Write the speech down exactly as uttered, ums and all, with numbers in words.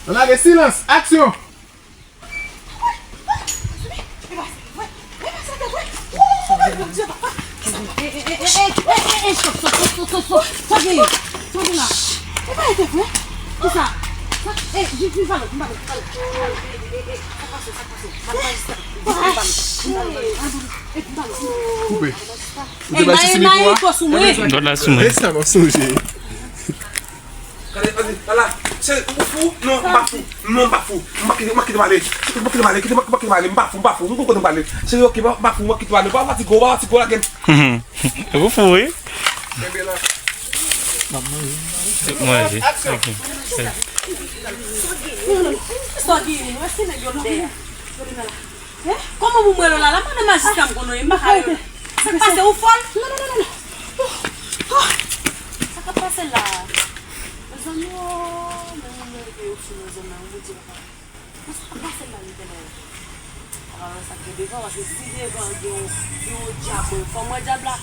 Ann lage silans! Aksyon! Koupe. Ou te bay sisi mikwo a? Gòd la sou mwen. E sa m ap sonje. Gade, gade, la, la. Se, ou fou? Non, m pa fou. Non, m pa fou. M pa kite, m pa kite m ale. M pa kite m ale. Kite m, m pa kite m ale. M pa fou, m pa fou. M konn kote m prale. Cheri, ok, m pa, m pa fou, m pa kite w ale. Pa fatige w, pa fatige w, lage m. Ou fou, wi. Kenbe la. M ap manje. Manje. Ok. Sa w gen? Sa w gen? Kòman pou mwen la? La madan majistra m konnen, m pa ka yo. Sa k pase, ou fòl? Non, non, non, non, non. Sa k ap pase la? Mezanmi, oh, men moun yo leve yo fou, mezanmi, Bondye papa. Sa k ap pase la, li tèlè? Ala wè sa k gen devan, paske si devan gen yon, gen yon dyab, fò m wè dyab la.